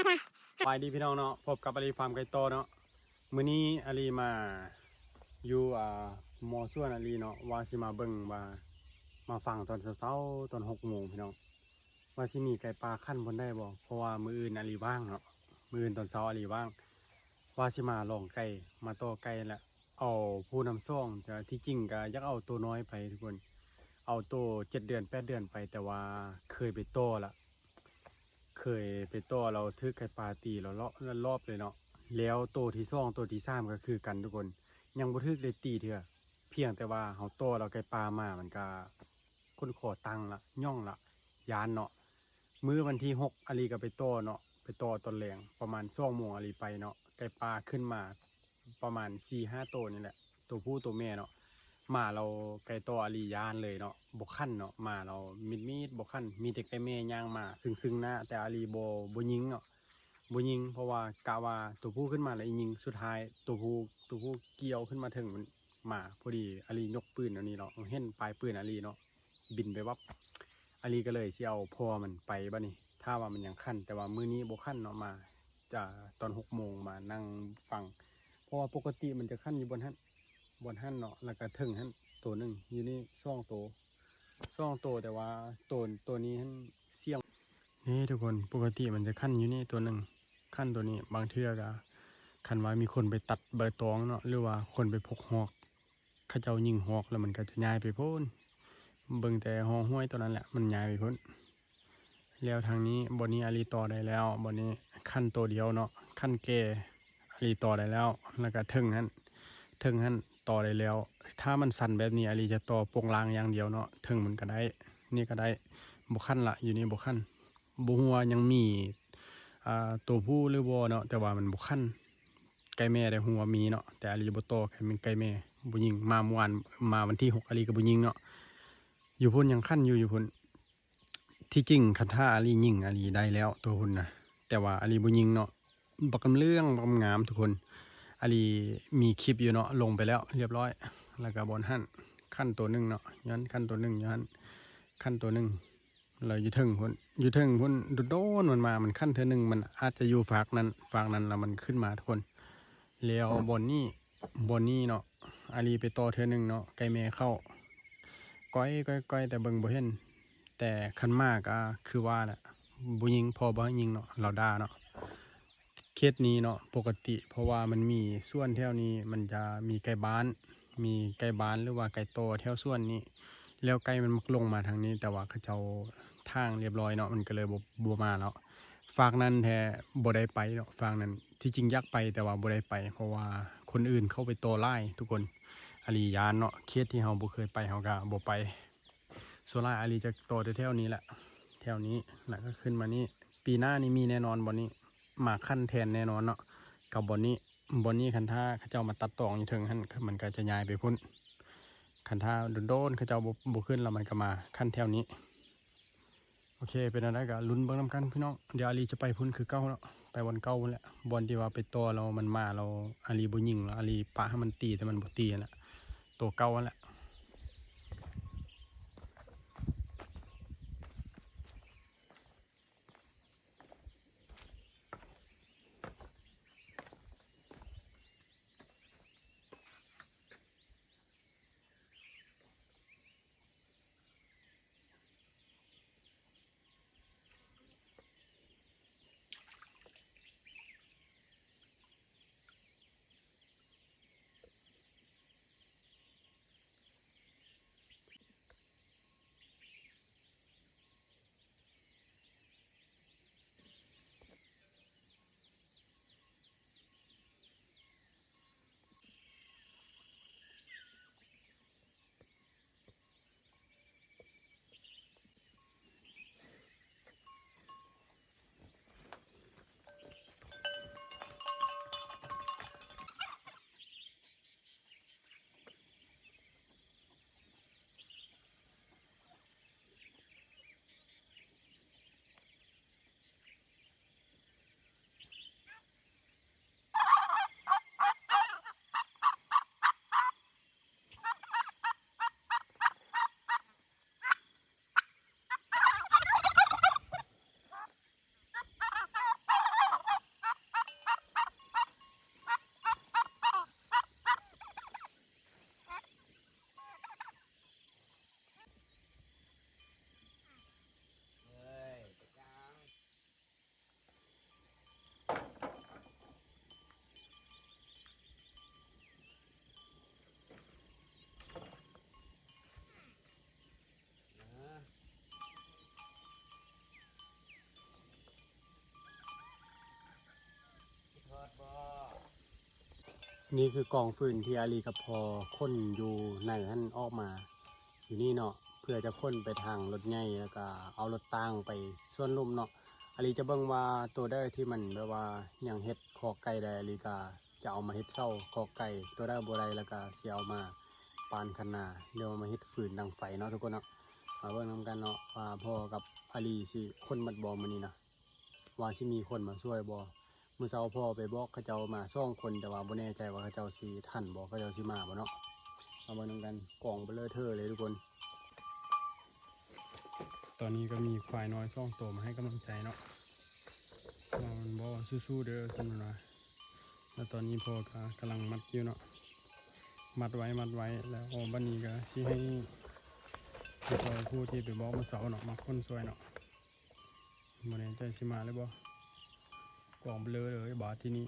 ສະບາຍດີພີ່ນ້ອງເນາະ ພົບກັບອາລີຟາມໄກ່ຕໍ່ເນາະ. ມື້ນີ້ອາລີມາຢູ່ ອ່າ ມໍ່ສວນອາລີເນາະ ວ່າຊິມາເບິ່ງວ່າ ມາຟັງຕອນເຊົ້າໆ ຕອນຫົກໂມງພີ່ນ້ອງ ວ່າຊິມີໄກ່ປ່າຂັນບ່ອນໃດບໍ່ ເພາະວ່າມື້ອື່ນອາລີວ່າງເນາະ ມື້ອື່ນຕອນເຊົ້າອາລີວ່າງ ວ່າຊິມາລອງໄກ່ ມາຕໍ່ໄກ່ ແລະ ເອົາຜູ້ນຳສອງ ແຕ່ທີ່ຈິງກະຢາກເອົາໂຕນ້ອຍໄປທຸກຄົນ ເອົາໂຕເຈັດເດືອນແປດເດືອນໄປ ແຕ່ວ່າເຄີຍໄປຕໍ່ລະ ເຄີຍໄປຕໍ່ແລ້ວຖືກໄກ່ປ່າຕີຫຼາຍລອບເລີຍເນາະ. ແລ້ວໂຕທີສອງ ໂຕທີສາມກະຄືກັນທຸກຄົນ ຍັງບໍ່ຖືກໄດ້ຕີເທື່ອ ພຽງແຕ່ວ່າເຮົາຕໍ່ແລ້ວໄກ່ປ່າມາ ມັນກະຂົນຄໍຕັ້ງລະ ຍ່ອງລະ ຢ້ານເນາະ. ມື້ວັນທີຫົກ ອາລີກະໄປຕໍ່ເນາະ ໄປຕໍ່ຕອນແລງ ປະມານສອງໂມງ ອາລີໄປເນາະ ໄກ່ປ່າຂຶ້ນມາ ປະມານສີ່ຫ້າໂຕນີ້ແຫຼະ ໂຕຜູ້ໂຕແມ່ເນາະ. ມາແລ້ວໄກ່ຕໍ່ອາລີຢ້ານເລີຍເນາະ ບໍ່ຂັນເນາະ ມາແລ້ວມິດໆ ບໍ່ຂັນ ມີແຕ່ໄກ່ແມ່ຍ່າງມາ ຊຶ້ງໆໜ້າ ແຕ່ອາລີບໍ່ ບໍ່ຍິງເນາະ ບໍ່ຍິງ ເພາະວ່າກະວ່າໂຕຜູ້ຂຶ້ນມາແລ້ວອີຍິງ ສຸດທ້າຍໂຕຜູ້ ໂຕຜູ້ກ່ຽວຂຶ້ນມາເທິງ ມັນມາພໍດີ ອາລີຍົກປືນແນວນີ້ເນາະ ເຫັນປາຍປືນອາລີເນາະ ບິນໄປວັບ ອາລີກະເລີຍຊິເອົາພໍ່ມັນໄປບາດນີ້ ຖ້າວ່າມັນຍັງຂັນ ແຕ່ວ່າມື້ນີ້ບໍ່ຂັນເນາະ ມາ ຈະ ຕອນຫົກໂມງມານັ່ງຟັງ ເພາະວ່າປົກກະຕິມັນຈະຂັນຢູ່ບ່ອນຫັ້ນ ບ່ອນຫັ້ນເນາະ ແລ້ວກະເທິງຫັ້ນໂຕໜຶ່ງ ຢູ່ນີ້ສອງໂຕ ສອງໂຕ ແຕ່ວ່າໂຕ ໂຕນີ້ຫັ້ນສ່ຽງ ນີ້ທຸກຄົນ ປົກກະຕິມັນຈະຂັນຢູ່ນີ້ໂຕໜຶ່ງ ຂັນໂຕນີ້ ບາງເທື່ອກະ ຄັນວ່າມີຄົນໄປຕັດໃບຕອງເນາະ ຫຼືວ່າຄົນໄປພົກຮອກ ເຂົາເຈົ້າຍິງຮອກແລ້ວມັນກະຈະຍ້າຍໄປພຸ້ນ ເບິ່ງແຕ່ຮອກຫ້ວຍໂຕນັ້ນແຫຼະ ມັນຍ້າຍໄປພຸ້ນ. ແລ້ວທາງນີ້ ບ່ອນນີ້ອາລີຕໍ່ໄດ້ແລ້ວ ບ່ອນນີ້ຂັນໂຕດຽວເນາະ ຂັນແກ່ອາລີຕໍ່ໄດ້ແລ້ວ ແລ້ວກະເທິງຫັ້ນ ເທິງຫັ້ນຕໍ່ໄດ້ແລ້ວ. ຖ້າມັນສັ້ນແບບນີ້ ອາລີຈະຕໍ່ໂປ່ງລ່າງຢ່າງດຽວເນາະ ເທິງມັນກະໄດ້ ນີ້ກະໄດ້ ບໍ່ຂັນລະ ຢູ່ນີ້ບໍ່ຂັນ. ບໍ່ຮູ້ວ່າຍັງມີ ອ່າ ໂຕຜູ້ຫຼືບໍ່ເນາະ ແຕ່ວ່າມັນບໍ່ຂັນ. ໄກ່ແມ່ໄດ້ຮູ້ວ່າມີເນາະ ແຕ່ອາລີບໍ່ຕໍ່ ໄກ່ແມ່ ໄກ່ແມ່ບໍ່ຍິງ ມາມື້ວານ ມາວັນທີຫົກ ອາລີກະບໍ່ຍິງເນາະ ຢູ່ພຸ້ນຍັງຂັນຢູ່ ຢູ່ພຸ້ນ. ທີ່ຈິງຄັນຖ້າອາລີຍິງ ອາລີໄດ້ແລ້ວໂຕພຸ້ນນະ ແຕ່ວ່າອາລີບໍ່ຍິງເນາະ. ບັກກຳເລື່ອງ ບັກກຳງາມທຸກຄົນ ອາລີມີຄລິບຢູ່ເນາະ ລົງໄປແລ້ວລຽບຮ້ອຍ. ແລ້ວກະບ່ອນຫັ້ນ ຂັນໂຕໜຶ່ງເນາະ ຍ້ອນຂັນໂຕໜຶ່ງ ຍ້ອນຂັນໂຕໜຶ່ງ ແລ້ວຢູ່ເທິງພຸ້ນ ຢູ່ເທິງພຸ້ນ ໂດນໆມັນມາ ມັນຂັນເທື່ອໜຶ່ງ ມັນອາດຈະຢູ່ຟາກນັ້ນ ຟາກນັ້ນ ແລ້ວມັນຂຶ້ນມາທຸກຄົນ. ແລ້ວບ່ອນນີ້ ບ່ອນນີ້ເນາະ ອາລີໄປຕໍ່ເທື່ອໜຶ່ງເນາະ ໄກ່ແມ່ເຂົ້າ ກ້ອຍໆໆ ແຕ່ເບິ່ງບໍ່ເຫັນ. ແຕ່ຄັນມາກະຄືວ່າແຫຼະ ບໍ່ຍິງ ພໍ່ບໍ່ໃຫ້ຍິງເນາະ ລາວດ່າເນາະ. ເຂດນີ້ເນາະ ປົກກະຕິ ເພາະວ່າມັນມີສວນແຖວນີ້ ມັນຈະມີໄກ່ບ້ານ ມີໄກ່ບ້ານ ຫຼືວ່າໄກ່ຕໍ່ແຖວສວນນີ້ ແລ້ວໄກ່ມັນມັກລົງມາທາງນີ້ ແຕ່ວ່າເຂົາເຈົ້າຖາງລຽບຮ້ອຍເນາະ ມັນກະເລີຍບໍ່ ບໍ່ມາແລ້ວ. ຟາກນັ້ນແທ້ບໍ່ໄດ້ໄປເນາະ ຟາກນັ້ນ ທີ່ຈິງຢາກໄປ ແຕ່ວ່າບໍ່ໄດ້ໄປ ເພາະວ່າຄົນອື່ນເຂົ້າໄປຕໍ່ຫຼາຍທຸກຄົນ ອາລີຢ້ານເນາະ. ເຂດທີ່ເຮົາບໍ່ເຄີຍໄປ ເຮົາກະບໍ່ໄປ. ສ່ວນຫຼາຍອາລີຈະຕໍ່ແຖວໆນີ້ແຫຼະ ແຖວນີ້ ແລ້ວກະຂຶ້ນມານີ້. ປີໜ້ານີ້ມີແນ່ນອນ ບ່ອນນີ້ມາຂັນແທນແນ່ນອນເນາະ ກັບບ່ອນນີ້. ບ່ອນນີ້ຄັນຖ້າເຂົາເຈົ້າມາຕັດຕອງຢູ່ເທິງຫັ້ນ ມັນກະຈະຍ້າຍໄປພຸ້ນ. ຄັນຖ້າດົນໆເຂົາເຈົ້າບໍ່ ບໍ່ຂຶ້ນ ແລ້ວມັນກະມາຂັນແຖວນີ້. ໂອເຄ ເປັນແນວໃດກະລຸ້ນເບິ່ງນຳກັນພີ່ນ້ອງ. ດຽວອາລີຈະໄປພຸ້ນຄືເກົ່າເນາະ ໄປບ່ອນເກົ່າພຸ້ນແຫຼະ ບ່ອນທີ່ວ່າໄປຕໍ່ແລ້ວມັນມາ ແລ້ວອາລີບໍ່ຍິງ ແລ້ວອາລີປະໃຫ້ມັນຕີ ແຕ່ມັນບໍ່ຕີຫັ້ນແຫຼະ ໂຕເກົ່າຫັ້ນແຫຼະ. ນີ້ຄືກອງຟືນທີ່ອາລີກັບພໍ່ຂົນຢູ່ໃນຫັ້ນອອກມາຢູ່ນີ້ເນາະ ເພື່ອຈະຂົນໄປທາງລົດໃຫຍ່ ແລ້ວກະເອົາລົດຕາງໄປສວນລຸ່ມເນາະ. ອາລີຈະເບິ່ງວ່າໂຕໃດທີ່ມັນແບບວ່າຍັງເຮັດຄອກໄກ່ໄດ້ ອາລີກະຈະເອົາມາເຮັດເສົາຄອກໄກ່ ໂຕໃດບໍ່ໄດ້ແລ້ວກະຊິເອົາມາປານຄັນນາ ຫຼືວ່າມາເຮັດຟືນດັງໄຟເນາະທຸກຄົນເນາະ. ມາເບິ່ງນຳກັນເນາະວ່າພໍ່ກັບອາລີຊິຂົນໝົດບໍ່ມື້ນີ້ນະ ວ່າຊິມີຄົນມາຊ່ວຍບໍ່. ມື້ເຊົ້າພໍ່ໄປບອກເຂົາເຈົ້າມາສອງຄົນ ແຕ່ວ່າບໍ່ແນ່ໃຈວ່າເຂົາເຈົ້າຊິທັນບໍ່ ເຂົາເຈົ້າຊິມາບໍ່ເນາະ. ມາເບິ່ງນຳກັນ ກອງເບີເທີເລີຍທຸກຄົນ. ຕອນນີ້ກໍມີຄວາຍນ້ອຍສອງໂຕມາໃຫ້ກຳລັງໃຈເນາະ ວ່າມັນບໍ່ສູ້ໆເດີຊັ້ນວ່າ. ແລ້ວຕອນນີ້ພໍ່ກໍກຳລັງມັດຢູ່ເນາະ ມັດໄວ້ ມັດໄວ້ ແລ້ວບັດນີ້ກໍຊິໃຫ້ຜູ້ທີ່ໄປບອກມື້ເຊົ້າເນາະ ມາຂົນຊ່ວຍເນາະ. ບໍ່ແນ່ໃຈຊິມາຫຼືບໍ່ ກອງເບີເລີຍບາດທີນີ້.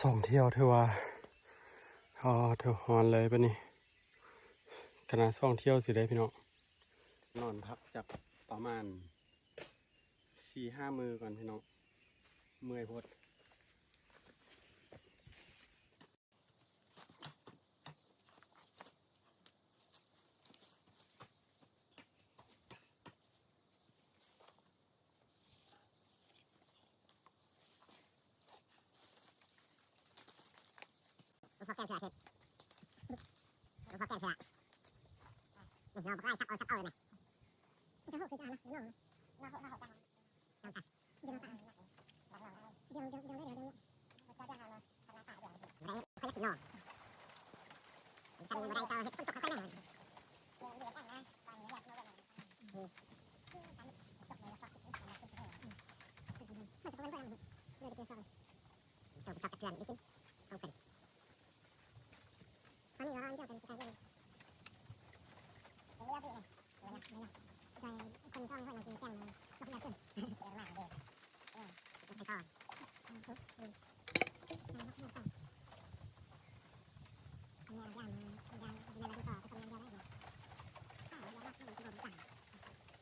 ສອງທ່ຽວຖືວ່າ ອໍ ຖືຮ້ອນເລີຍບາດນີ້ ຂະໜາດສອງທ່ຽວຊິໄດ້ພີ່ນ້ອງ. ນອນພັກຈັກປະມານສີ່ຫ້າມື້ກ່ອນພີ່ນ້ອງ ເມື່ອຍໂພດ.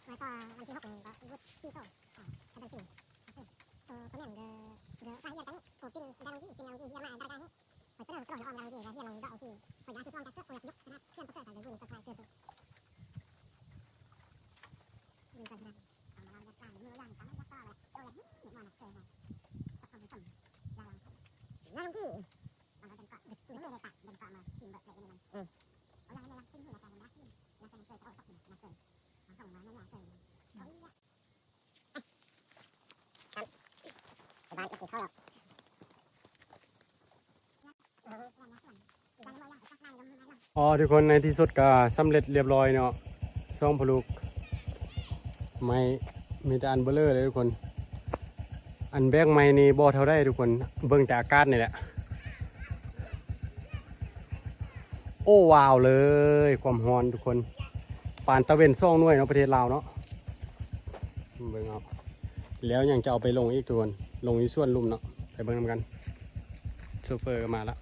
ແລ້ວກໍວັນທີຫົກນີ້ກໍວຸດສີ່ໂຕ ອ່າ ກໍເປັນສີ່. ໂອເຄ ໂຕ ໂຕແມ່ນເດີ ເດີ ກາຮຽນກັນໂກກິນໄດ້ລົງທີ່ ກິນໄດ້ລົງທີ່ ຮຽນມາໄດ້ໄດ້ ຂ້ອຍກໍເລີ່ມໂຕໃຫ້ອອກໄດ້ດີ ແລ້ວຮຽນລົງດອກໂອເຄ ຂ້ອຍຢາກສືບສານຈາກເພື່ອນ ຄົນລະສິບ ຂະໜາດເພື່ອນປະເສີດ ແຕ່ຢູ່ນີ້ກໍຫຼາຍເກີນ ຢູ່ກັນຂະໜາດ ອໍ ທຸກຄົນ ໃນທີ່ສຸດກໍສຳເລັດລຽບລ້ອຍເນາະ ຊ່ອງພໍ່ລູກ ໄມ້ມີແຕ່ອັນເບີເລີເລີຍທຸກຄົນ. ອັນແບກໄມ້ນີ້ບໍ່ເທົ່າໃດທຸກຄົນ ເບິ່ງແຕ່ອາກາດນີ້ແຫຼະ. ໂອ້ ວ້າວເລີຍ ຄວາມຮ້ອນທຸກຄົນ ປານຕາເວັນສອງໜ່ວຍເນາະ ປະເທດລາວເນາະ. ເບິ່ງເອົາ ແລ້ວຍັງຈະເອົາໄປລົງອີກທຸກຄົນ ລົງຢູ່ສວນລຸ່ມເນາະ ໄປເບິ່ງນຳກັນ. ໂຊເຟີກໍມາລະ.